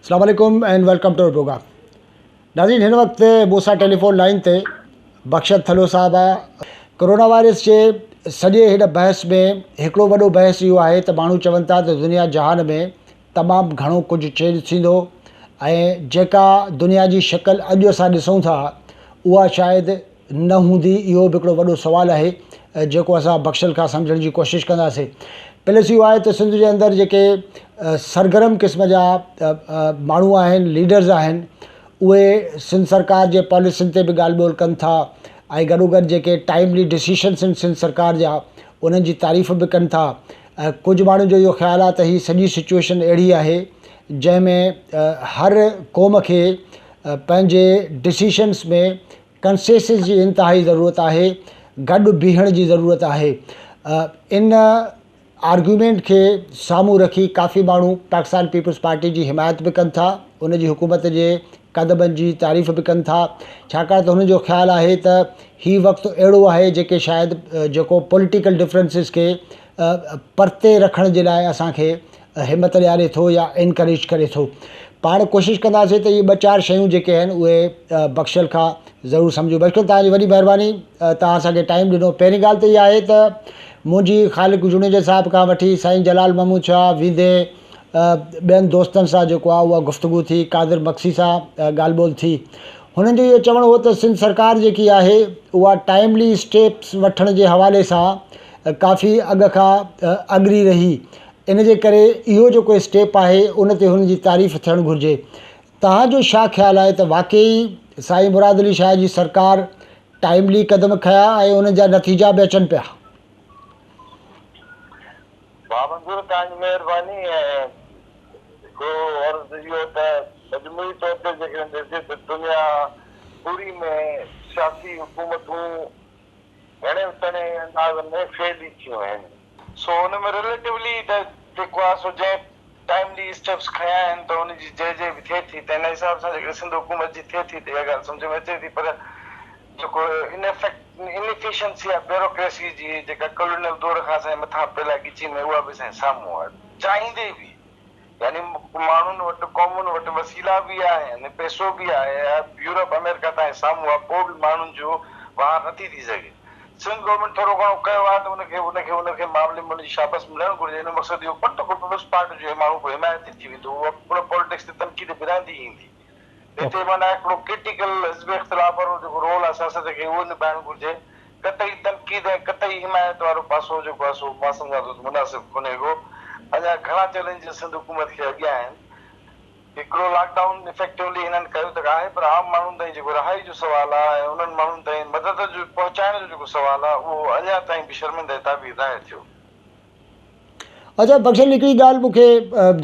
اسلام عليڪم and welcome to our programme. ناظرين هن وقت مون سان ٽيليفون لائين تي بخشل ٿلهو صاحب آ. ڪورونا وائرس جي سڄي هن بحث ۾ هڪڙو وڏو بحث اهو آهي ته ماڻهو چون ٿا ته دنيا جهان ۾ تمام گهڻو ڪجهه چينج ٿيندو ۽ جيڪا دنيا جي شڪل اڄ اسان ڏسون ٿا اها شايد نه هوندي اهو به هڪڙو وڏو سوال آهي جيڪو اسان بخشل کان سمجهڻ جي ڪوشش ڪنداسين. پلس اهو آهي ته سنڌ جي اندر جيڪي سرگرم قسم جا ماڻهو آهن ليڊرز آهن اهي سنڌ سرڪار جي پاليسين تي به ڳالهه ٻولهه ڪن ٿا ۽ گڏوگڏ جيڪي ٽائملي ڊسيشنس آهن سنڌ سرڪار جا انهن جي تعريف به ڪن ٿا ۽ ڪجهه ماڻهن جو اهو خيال آهي ته هي سڄي سچويشن اهڙي آهي جنهن ۾ هر قوم کي پنهنجي ڊسيشنس ۾ ڪنسيسس جي انتهائي ضرورت آهي، گڏ بيهڻ جي ضرورت آهي. ان آرگيومينٽ کي سامهون رکي ڪافي ماڻهو پاڪستان پيپلز پارٽي جي حمايت به ڪن ٿا، ان جي حڪومت جي قدمن جي تعريف به ڪن ٿا، ڇاڪاڻ ته هنن جو خيال آهي ته هي وقت اهڙو آهي جيڪي شايد جيڪو پوليٽيڪل ڊفرنسز کي پرتي رکڻ جي لاء اسان کي همت ڏياري ٿو يا انڪريج ڪري ٿو. پاڻ ڪوشش ڪنداسين ته اهي ٻه چار شيون جيڪي آهن اهي بخشل کان ضرور سمجهون. بخشل توهان جي وڏي مهرباني توهان اسان کي ٽائيم ڏنو. پهرين ڳالهه ته اها آهي ته منهنجي خالق جوڻيجي صاحب کان وٺي سائين جلال محمود شاهه ويندي ٻين دوستن سان جيڪو آهي اها گفتگو ٿي، قادر مگسي سان ڳالهه ٻولهه ٿي. هنن جو اهو چوڻ هو ته سنڌ سرڪار جيڪي آهي اها ٽائيملي اسٽيپس وٺڻ جي حوالي سان ڪافي اڳ کان اڳري رهي ان جي ڪري اهو جيڪو اسٽيپ آهي ان تي هن جي تعريف ٿيڻ گهرجي. توهان جو ڇا خيال آهي ته واقعي سائين مراد علي شاهه جي سرڪار ٽائيملي قدم کنيا ۽ انهن جا نتيجا به اچن پيا؟ ڀاء منظور توهان جي مهرباني ۽ هڪڙو عرض اهو ته مجموعي طور تي جيڪڏهن ڏسجي ته دنيا پوري ۾ سياسي حڪومتون گهڻي تڻي انداز ۾ فيل ئي ٿيون آهن. سو ان ۾ رليٽولي ته جيڪو آهي سو جنهن ٽائيملي اسٽيپس کنيا آهن ته ان جي جئه جئه به ٿئي ٿي ته ان حساب سان جيڪڏهن سنڌ حڪومت جي ٿئي ٿي ته اها ڳالهه سمجهه ۾ اچي ٿي پر جيڪو انيفيشنسي آهي بيوروڪريسي جي جيڪا ڪالونيل دور کان اسان جي مٿان پيل آهي ڳچي ۾ اها به اسان جي سامهون آهي چاهيندي به يعني ماڻهن وٽ قومن وٽ وسيلا به آهن، پئسو به آهي، يورپ آمريڪا تائين سامهون آهي پوء به ماڻهن جو واهر نٿي ٿي سگهي. سنڌ گورنمينٽ ٿورو گهڻو ڪيو آهي ته ان کي ان کي ان کي معاملي ۾ ان جي شابس ملڻ گهرجي. ان جو مقصد اهو ڪونه ته ڪو پيپلز پارٽي جو هي ماڻهو ڪو حمايتي ٿي ويندو اها ان پاليٽڪس تي تنقيد به رهندي ايندي. هتي معنيٰ هڪڙو ڪرٽيڪل حزب اختلاف وارو جيڪو رول آهي سياست کي اهو نڀائڻ گهرجي. قطعي تنقيد ۽ قطعي حمايت وارو پاسو جيڪو آهي سو مان سمجهان ٿو ته مناسب ڪونهي ڪو. اڃا گهڻا چئلينجز سنڌ حڪومت کي اڳيان آهن. هڪڙو لاڪ ڊائون افيڪٽولي هنن ڪيو ته آهي پر عام ماڻهن تائين جيڪو رهائي جو سوال آهي ۽ انهن ماڻهن تائين مدد جو پهچائڻ جو جيڪو سوال آهي اهو اڃا تائين به شرمنده تعبير ناهي ٿيو. اچا بخشل هڪڙي ڳالهه مون کي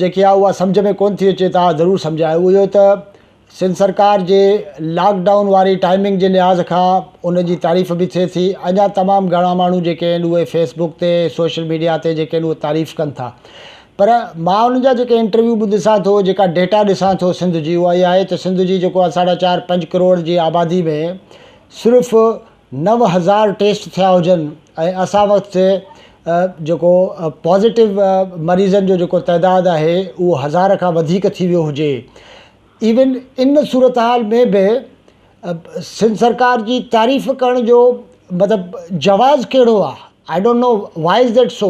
جيڪي آهي اها سمجهه ۾ ڪونه ٿي اچي توهان ضرور سمجهايو اهو ته سنڌ سرڪار جي لاڪ ڊائون واري ٽائمنگ جي لحاظ کان ان جي تعريف به ٿئي ٿي اڃا تمام گهڻا ماڻهو جيڪي آهن اهي فيس بڪ تي سوشل ميڊيا تي جيڪي آهن اهي تعريف ڪن ٿا پر مان انهن جا جيڪي انٽرويو به ڏسان ٿو جيڪا ڊيٽا ڏسان ٿو سنڌ جي اها اها آهي ته سنڌ جي جيڪو آهي ساڍا چار پنج ڪروڙ جي آبادي ۾ صرف 9000 ٽيسٽ ٿيا هجن ۽ اسان وقت جيڪو پازيٽو مريضن جو جيڪو تعداد آهي اهو هزار کان وڌيڪ ٿي ويو هجي ايون ان صورتحال ۾ به سنڌ سرڪار جي تعريف ڪرڻ جو مطلب جواز ڪهڙو آهي I don't know why is that so.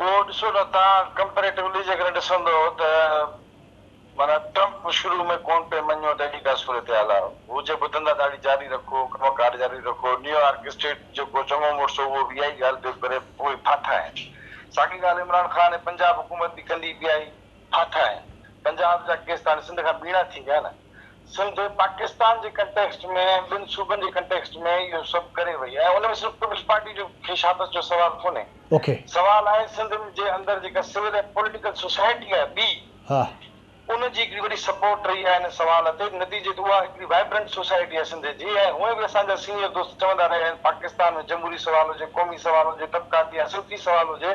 اهو ڏسو نه توهان ڪمپيريٽولي جيڪڏهن ڏسندو ته معنيٰ ٽرمپ شروع ۾ ڪونه پئي مڃيو ته اهڙي ڪا صورتحال آهي. هو چئي ٻڌندا ڏاڙهي جاري رکو، ڪم ڪار جاري رکو. نيويارڪ اسٽيٽ جيڪو چڱو مڙس هو اهو به اها ئي ڳالهه پيو ڪري پوء ڦاٿا آهن. ساڳي ڳالهه عمران خان ۽ پنجاب حڪومت به ڪندي پئي آئي، ڦاٿا آهن. پنجاب جا ڪيس ته هاڻي سنڌ کان ٻيڻا ٿي ويا نه. سنڌ پاڪستان جي ڪنٽيڪسٽ ۾ ۽ ٻن صوبن جي ڪنٽيڪسٽ ۾ اهو سڀ ڪري وئي ۽ ان ۾ صرف پيپلز پارٽي جو کي شابس جو سوال ڪونهي. سوال آهي سنڌ جي اندر جيڪا سول ۽ پوليٽيڪل سوسائٽي آهي ٻي ان جي هڪڙي وڏي سپورٽ رهي آهي ان سوال تي نتيجي ته اها هڪڙي وائبرنٽ سوسائٽي آهي سنڌ جي ۽ هونئن به اسان جا سينيئر دوست چوندا رهيا آهن پاڪستان ۾ جمهوري سوال هجي قومي سوال هجي طبقاتي يا صنفي سوال هجي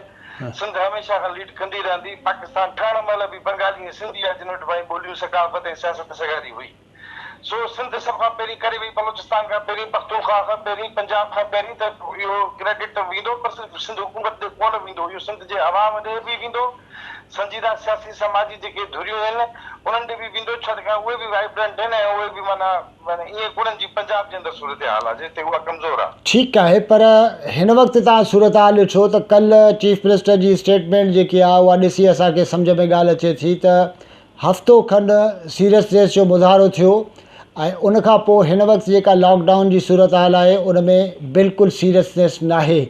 سنڌ هميشه کان ليڊ ڪندي رهندي پاڪستان ٺهڻ مهل به بنگالي ۽ سنڌي آهي جن وٽ پنهنجي ٻوليون ثقافت ۽ سياست سگهاري هئي. سو سنڌ سڀ کان پهرين ڪري وئي، بلوچستان کان پهرين، پختونخواهه کان پهرين، پنجاب کان پهرين ته اهو ڪريڊٽ ته ويندو پر صرف سنڌ حڪومت ڏي ڪونه ويندو، اهو سنڌ جي عوام ڏي به ويندو، سنجيده سياسي سماجي جيڪي ڌريون آهن انهن ڏي به ويندو ڇو ته اهي به وائبرنٽ آهن ۽ اهي به معنيٰ ائين ڪونهن جيئن پنجاب جي اندر صورتحال آهي جتي اها ڪمزور آهي. ٺيڪ آهي پر هن وقت توهان صورتحال ڏٺو ته ڪلهه چيف منسٽر جي اسٽيٽمينٽ جيڪي آهي اها ڏسي اسان کي سمجهه ۾ ڳالهه اچي ٿي ته هفتو کن سيريسنيس جو مظاهرو ٿيو ۽ ان کان پوء هن وقت جيڪا لاڪ ڊائون جي صورتحال آهي ان ۾ بلڪل سيريسنيس ناهي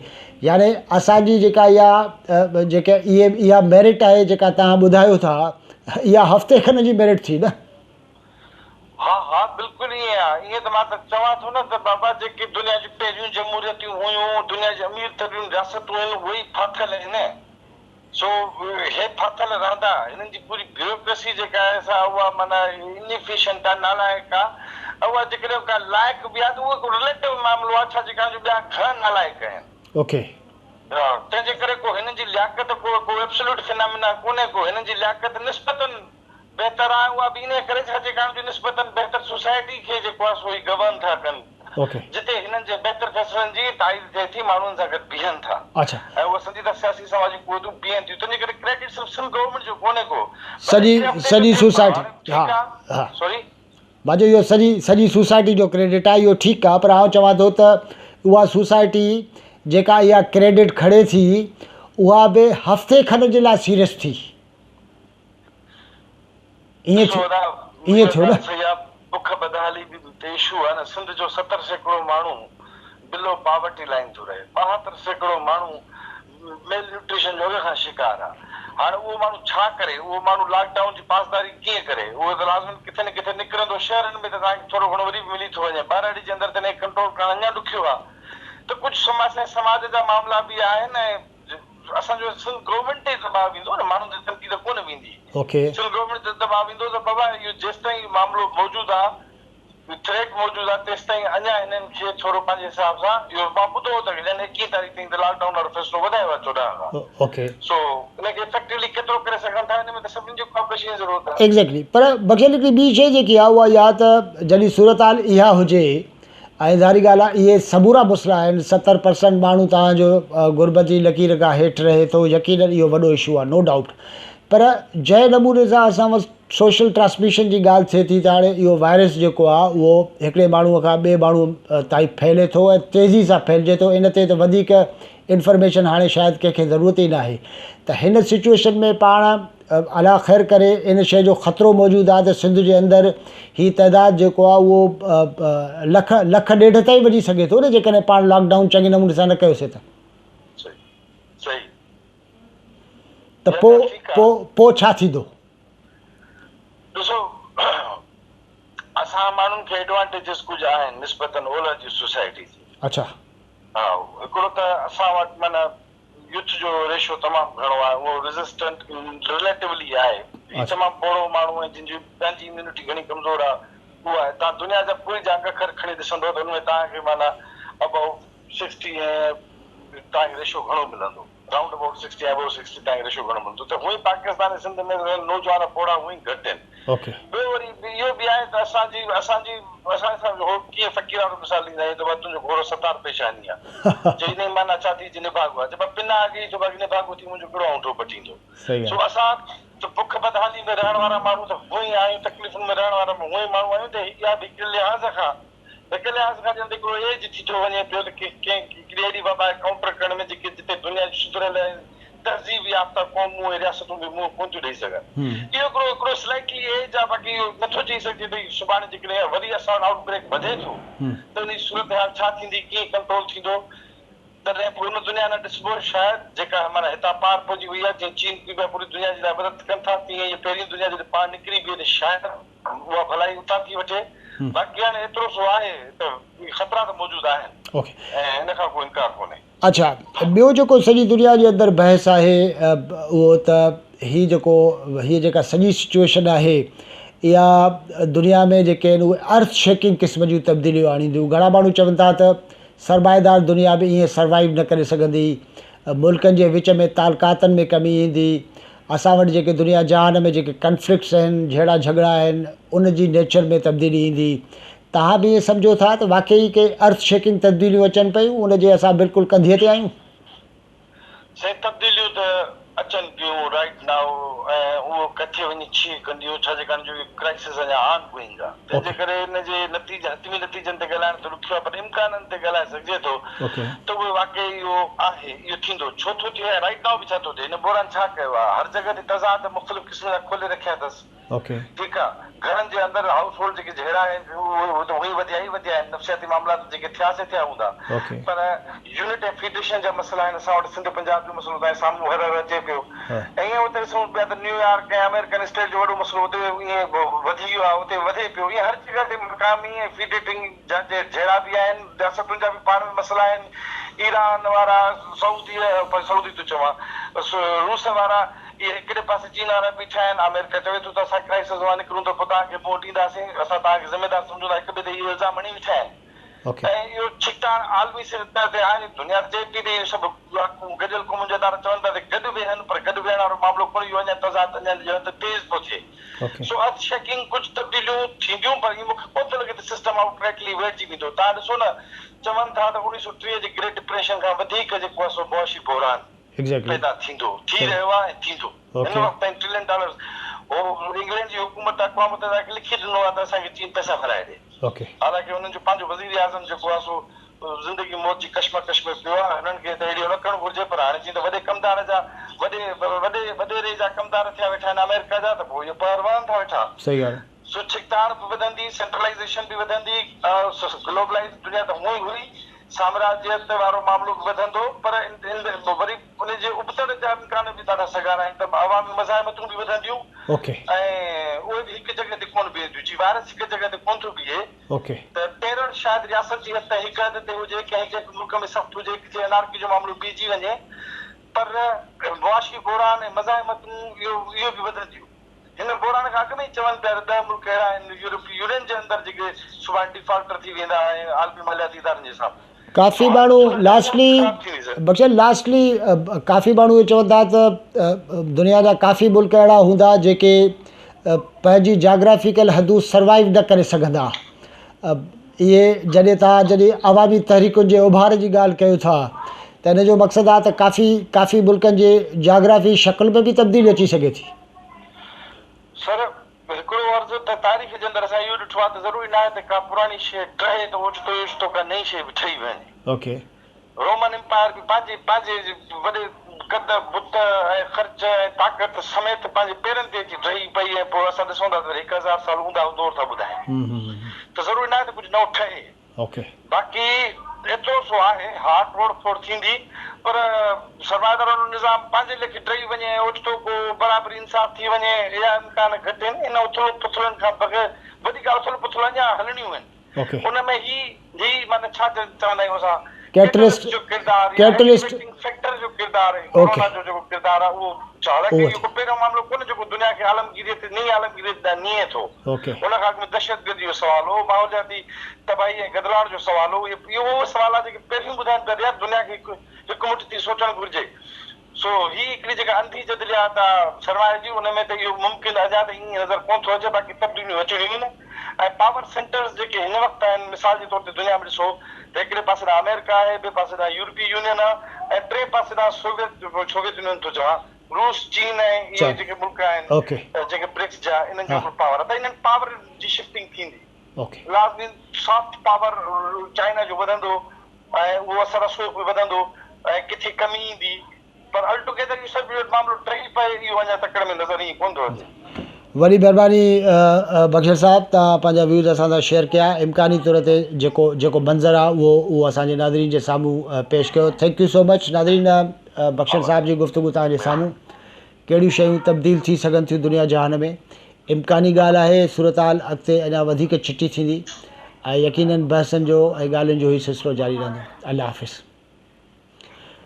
يعني اسان جي جيڪا اها جيڪا اهي اها ميرٽ آهي جيڪا توهان ٻڌايو ٿا اها هفتي کن جي ميرٽ ٿي نه. ها ها بلڪل ائين آهي ائين ته مان ته چوان ٿو نه ته بابا جيڪي دنيا جون پهريون جمهوريتون هيون دنيا جون امير ترين رياستون آهن اهي ئي ڦاٿل آهن. سو هي ڦاٿل رهندا. هنن جي پوري بيوروڪريسي جيڪا آهي سا اها معنيٰ انيفيشنٽ آهي، نالائق آهي ۽ اها جيڪڏهن ڪا لائق به آهي ته اهو هڪ رليٽو معاملو آهي ڇا جي ڪاڻ جو ٻيا گهڻا نالائق آهن. اوڪي. ها تنهن جي ڪري ڪو هنن جي لياقت ڪو ڪو ايبسوليوٽ فنامينا ڪونهي ڪو هنن جي لياقت نسبتاً بهتر آهي اها به انهيء ڪري ڇا جي ڪاڻ جو نسبتاً بهتر سوسائٽي کي جيڪو آهي سو هي گورن ٿا ڪن جتي هنن جي بهتر فيصلن جي تائيد ٿئي ٿي ماڻهو ان سان گڏ بيهن ٿا ۽ اهي سنجيده سياسي سماجي قوتون بيهن ٿيون تنهنجي ڪري ڪريڊٽ صرف سنڌ گورنمينٽ جو ڪونهي ڪو پر سڄي هڪڙي هفتي جو سڄي ٿئي پيو سوسائٽي هاڻي ها ٺيڪ آهي ها سوري. مان چيو اهو سڄي سڄي سوسائٽي جو ڪريڊٽ آهي اهو ٺيڪ آهي پر آئون چوان ٿو ته اها سوسائٽي جيڪا اها ڪريڊٽ کڻي ٿي اها به هفتي کن جي لاء سيريس ٿي. ائين ڏسو ادا ائين اها ٿيو نه. ڳالهه صحيح آ بک بدحالي به ته اشو آ نه سنڌ جو 70% ماڻهو بلو پاورٽي لائين ٿو رهي 72% ماڻهو ميل نيوٽريشن جو اڳ کان شڪار آ هاڻ اهو ماڻهو ڇا ڪري اهو ماڻهو لاڪ ڊائون جي پاسداري ڪيئن ڪري اهو ته لازمن ڪٿي نه ڪٿي نڪرندو شهرن ۾ ته توهان کي ٿورو گهڻو وري به ملي ٿو وڃي ٻهراڙي جي اندر ته ان کي ڪنٽرول ڪرڻ اڃا ڏکيو آ ته ڪجهه سماج سماج جا معاملا به آهن ۽ اسان جو سنڌ گورنمينٽ تي دٻاء ويندو نه ماڻهن تي تنقيد ڪونه ويندي. سنڌ گورنمينٽ تي دٻاء ويندو ته بابا اهو جيستائين اهو معاملو موجود آ ٿريٽ موجود آ تيستائين اڃا هنن کي ٿورو پنهنجي حساب سان اهو مان ٻڌو هو ته هنن 21 تاريخ تائين ته لاڪ ڊائون وارو فيصلو وڌايو آ 14 کان سو ان کي افيڪٽولي ڪيترو ڪري سگهن ٿا ان ۾ ته سڀني جي ڪوآپريشن جي ضرورت آ. ايگزيڪٽلي پر بخشل هڪڙي ٻي شيء جيڪي آ اها اها ته جڏهن صورتحال اها هجي ۽ ظاهري ڳالهه آهي اهي سمورا مسئلا آهن 70 پرسنٽ ماڻهو توهان جو غربت جي لڪير کان هيٺ رهي ٿو يقينن اهو وڏو اشو آهي نو ڊائوٽ پر جنهن نموني سان اسان وٽ سوشل ٽرانسميشن جي ڳالهه ٿئي ٿي ته هاڻي اهو وائرس جيڪو آهي اهو هڪڙي ماڻهو کان ٻئي ماڻهو تائين ڦهلي ٿو ۽ تيزي سان ڦهلجي ٿو ان تي ته وڌيڪ انفارميشن هاڻي شايد ڪنهن کي ضرورت ئي ناهي ته هن سچويشن ۾ پاڻ الله خير ڪري ان شيء جو خطرو موجود آهي ته سنڌ جي اندر هي تعداد جيڪو آهي اهو لک لک ڏيڍ تائين وڃي سگهي ٿو نه جيڪڏهن پاڻ لاڪ ڊائون چڱي نموني سان نه ڪيوسي ته. صحيح ته پو پو پو ڇا ٿيندو؟ ڏسو اسان ماڻهن کي ايڊوانٽيجز ڪجهه آهن نسبتن اولهه جي سوسائٽي جي. اڇا. ها هڪڙو ته اسان وٽ معنيٰ يوٿ جو ريشو تمام گهڻو آهي اهو ريزسٽنٽ رليٽولي آهي هي تمام پوڙهو ماڻهو ۽ جن جي پنهنجي اميونٽي گهڻي ڪمزور آهي اهو آهي توهان دنيا جا پوري جا انگ اکر کڻي ڏسندو ته ان ۾ توهان کي معنيٰ ابو 60 ۽ توهان کي ريشو گهڻو ملندو رائونڊ ابائوٽ 60 ۽ ابو 60 توهان کي ريشو گهڻو ملندو ته هونئن پاڪستان ۽ سنڌ ۾ نوجوان پوڙها هونئن گهٽ آهن ٻيو وري اهو به آهي ته اسان جي اسان جي اسان سان هو ڪيئن فقير وارو مثال ڏيندا آهيون ته بابا تنهنجو گهوڙو ستار پيشاني آ. چئي نئين معنيٰ ڇا ٿي؟ چي نڀاڳو آ. چي بابا پنا اڳي ئي ٿو باقي نڀاڳو ٿي منهنجو ڪهڙو آڱوٺو پٽيندو. سو اسان ته بک بدحالي ۾ رهڻ وارا ماڻهو ته هونئن ئي آهيون، تڪليفن ۾ رهڻ وارا به هونئن ئي ماڻهو آهيون ته اها به هڪڙي لحاظ کان هڪ لحاظ کان ڄڻ ته هڪڙو ايج ٿي ٿو وڃي پيو ته ڪنهن هڪڙي اهڙي وبا کي ڪائونٽر ڪرڻ ۾ جيڪي جتي دنيا جون سڌريل ۽ تهذيب يافته قومون ۽ رياستون به منهن ڪونه ٿيون ڏئي سگهن. اهو هڪڙو هڪڙو سلائٽلي ايج آهي باقي اهو نٿو چئي سگهجي ته سڀاڻي جيڪڏهن وري اسان وٽ آئوٽ بريڪ وڌي ٿو ته ان جي صورتحال ڇا ٿيندي ڪيئن ڪنٽرول ٿيندو تڏهن پوء ان دنيا نه ڏسبو شايد جيڪا معنيٰ هتان پار پهچي وئي آهي جيئن چين ڪيوبا پوري دنيا جي لاء مدد ڪن ٿا تيئن اهي پهرين دنيا جڏهن پاڻ نڪري بيهي ته شايد اها ڀلائي اتان ٿي وٺي. باقي هاڻي ايترو سو آهي ته خطرا ته موجود آهن ۽ ان کان ڪو انڪار ڪونهي. اڇا ٻيو جيڪو سڄي دنيا جي اندر بحث آهي اهو ته هي جيڪو هي جيڪا سڄي سچويشن آهي اها دنيا ۾ جيڪي آهن اهي ارٿ شيڪنگ قسم جون تبديليون آڻينديون گهڻا ماڻهو چون ٿا ته سرمائيدار دنيا به ائين سروائيو نه ڪري سگهندي ملڪن جي وچ ۾ تعلقاتن ۾ ڪمي ايندي اسان وٽ جيڪي دنيا جهان ۾ جيڪي ڪنفلڪٽس آهن، جهيڙا جهڳڙا آهن، ان جي نيچر ۾ تبديلي ايندي. توهان به ائين سمجهو ٿا ته واقعي ڪي ارٿ شيڪنگ تبديليون اچن پيون، ان جي اسان بلڪل ڪنڌيء تي آهيون؟ سائين تبديليون ته اچن پيون رائيٽ نائو ۽ اهو ڪٿي وڃي ڇيهه ڪنديون ڇا جي ڪاڻ جو اهو ڪرائسس اڃا آن گوئنگ آ تنهن جي ڪري ان جي نتيجي حتمي نتيجن تي ڳالهائڻ ته ڏکيو آ پر امڪانن تي ڳالهائي سگهجي ٿو ته اهي واقعي اهو آهي اهو ٿيندو ڇو ٿو ٿئي ۽ رائيٽ نائو به ڇا ٿو ٿئي هن بحران ڇا ڪيو آ هر جڳهه تي تضاد مختلف قسم جا کولي رکيا اٿس. ٺيڪ آ گهرن جي اندر هائوس هولڊ جيڪي جهيڙا آهن اهي ته هونئن ئي وڌيا ئي وڌيا آهن نفسياتي معاملا ته جيڪي ٿيا سي ٿيا هوندا پر يونٽ ۽ فيڊريشن جا مسئلا آهن اسان وٽ سنڌ پنجاب جو مسئلو تائين سامهون هر هر اچي پيو ۽ ائين اتي ڏسون پيا ته نيويارڪ ۽ آمريڪن اسٽيٽ جو وڏو مسئلو اتي ائين وڌي ويو آهي اتي وڌي پيو ائين هر جڳهه تي مقامي ۽ فيڊريٽنگ جا جهيڙا به آهن رياستن جا به پاڻ ۾ مسئلا آهن ايران وارا سعودي سعودي ٿو چوان روس وارا اهي هڪڙي پاسي چين وارا بيٺا آهن، آمريڪا چوي ٿو ته اسان ڪرائسز مان نڪرون ته پوء توهان کي منهن ڏينداسين، اسان توهان کي ذميدار سمجهون ٿا، هڪ ٻئي تي اهو الزام هڻي ويٺا آهن ۽ اهو ڇڪتاڻ عالمي سطح تي آهي، دنيا ته چئي پئي ته اهي سڀ گڏيل قومن جا ادارا چون ٿا ته گڏ ويهن پر گڏ ويهڻ وارو معاملو ڪونهي، اهو اڃا تضاد اڃا ڄڻ ته تيز ٿو ٿئي. سو ارٿ شيڪنگ ڪجهه تبديليون ٿينديون پر ائين مون کي ڪونه ٿو لڳي ته سسٽم آئوٽ رائٽلي ويڙهجي ويندو. توهان ڏسو نه چون ٿا ته 1930 جي گريٽ ڊپريشن کان وڌيڪ جيڪو آهي سو معاشي بحران. پيدا ٿيندو، ٿي رهيو آهي ۽ ٿيندو. هن وقت تائين ٽرلين ڊالرز هو انگلينڊ جي حڪومت اقوام متحده کي لکي ڏنو آهي ته اسان کي چين پئسا ڀرائي ڏي. حالانڪه انهن جو پنهنجو وزيراعظم جيڪو آهي سو زندگي موت جي ڪشمڪش ۾ پيو آهي. هنن کي ته اهڙو نه ڪرڻ گهرجي پر هاڻي جيئن ته وڏي ڪمدار جا وڏي وڏي وڏيري جا ڪمدار ٿيا ويٺا آهن آمريڪا جا ته پوء اهي پهر وهن ٿا ويٺا. سو ڇڪتاڻ به وڌندي، سينٽرلائيزيشن به وڌندي، گلوبلائيز دنيا ته هونئن ئي هئي، سامراجيت وارو معاملو به وڌندو پر وري ان جي ابتڙ جا امڪان به ڏاڍا سگهارا آهن ته عوامي مزاحمتون به وڌنديون ۽ اهي به هڪ جڳهه تي ڪونه بيهنديون، جي وائرس هڪ جڳهه تي ڪونه ٿو بيهي ته ٽيرر شايد رياست جي حد تائين هڪ حد تي هجي، ڪنهن ڪنهن ملڪ ۾ سخت هجي، ڪٿي انارڪي جو معاملو بيهجي وڃي پر معاشي بحران ۽ مزاحمتون اهو به وڌنديون. هن بحران کان اڳ ۾ ئي چون پيا ته ڏهه ملڪ اهڙا آهن يورپي يونين جي اندر جيڪي سڀاڻي ڊيفالٽر ٿي ويندا ۽ عالمي مالياتي ادارن جي سامهون. ڪافي ماڻهو لاسٽلي بخشل لاسٽلي ڪافي ماڻهو اهو چون ٿا ته دنيا جا ڪافي ملڪ اهڙا هوندا جيڪي پنهنجي جاگرافيڪل حدون سروائيو نه ڪري سگهندا اهي جڏهن توهان جڏهن عوامي تحريڪن جي اڀار جي ڳالهه ڪيو ٿا ته ان جو مقصد آهي ته ڪافي ڪافي ملڪن جي جاگرافي شڪل ۾ به تبديلي اچي سگهي ٿي. سر هڪڙو عرض ته تاريخ جي اندر اسان اهو ڏٺو آهي ته ضروري ناهي ته ڪا پراڻي شيء ڊهي ته اوچتو ئي اوچتو ڪا نئين شيء به ٺهي وڃي. رومن امپائر به پنهنجي پنهنجي وڏي قد بت ۽ خرچ ۽ طاقت سميت پنهنجي پيرن تي اچي ڊهي پئي ۽ پوء اسان ڏسون ٿا ته وري 1000 سال اونداهو دور ٿا ٻڌائين ته ضروري ناهي ته ڪجهه نئون ٺهي. باقي ايترو سو آهي ها ٽوڙ ڦوڙ ٿيندي پر سرمائيداراڻو نظام پنهنجي ليکي ڊهي وڃي ۽ اوچتو ڪو برابري انصاف ٿي وڃي اها امڪان گهٽ آهن. ان اٿل پٿلن کان بغير وڌيڪ اٿل پٿل اڃا هلڻيون آهن. ان ۾ هي هي معنيٰ ڇا چوندا آهيون اسان ڪيٽلسٽ جو ڪردار يا ايڪٽيويٽنگ فيڪٽر جو ڪردار ۽ ڪورونا جو جيڪو ڪردار آهي اهو حالانڪه اهو ڪو پهريون معاملو ڪونهي جيڪو دنيا کي عالمگيريت نئين عالمگيريت ڏانهن نيئي ٿو. ان کان اڳ ۾ دهشتگردي جو سوال هو، ماحولياتي تباهي ۽ گدلاڻ جو سوال هو، اهي اهي سوال آهن جيڪي پهريون ٻڌائين پيا ته يار دنيا کي هڪ مٺ ٿي سوچڻ گهرجي. سو هي هڪڙي جيڪا انڌي جدليات آ سرمائي جي ان ۾ ته اهو ممڪن اڃا ته ائين نظر ڪونه ٿو اچي باقي تبديليون اچڻيون آهن ۽ پاور سينٽرز جيڪي هن وقت آهن مثال جي طور تي دنيا ۾ ڏسو ته هڪڙي پاسي ڏانهن آمريڪا آهي ٻئي پاسي ڏانهن يورپي يونين آ ۽ ٽئين پاسي ڏانهن سوويت سوويت يونين ٿو چوان روس چين ۽ اهي جيڪي ملڪ آهن جيڪي برڪس جا انهن جو هڪڙو پاور آ ته انهن پاور جي شفٽنگ ٿيندي لازمي سافٽ پاور چائنا جو وڌندو ۽ اهو اثر رسوخ به وڌندو ۽ ڪٿي ڪمي ايندي پر الٽوگيدر اهو سڀ معاملو ٽهي پئي اهو اڃا تڪڙ ۾ نظر ائين ڪونه ٿو اچي. وڏي مھرباني بخشل صاحب توھان پنھنجا ويوز اسان سان شيئر ڪيا امڪاني طور تي جيڪو جيڪو منظر آ اھو اھو اسان جي ناظرين جي سامھون پيش ڪيو thank you سو مچ ناظرين بخشل صاحب جي گفتگو توھان جي سامھون ڪهڙيون شيون تبديل ٿي سگهن ٿيون دنيا جهان ۾ امڪاني ڳالهه آهي صورتحال اڳتي اڃا وڌيڪ چٽي ٿيندي ۽ يقينن بحثن جو ۽ ڳالهين جو هي سلسلو جاري رهندو الله حافظ.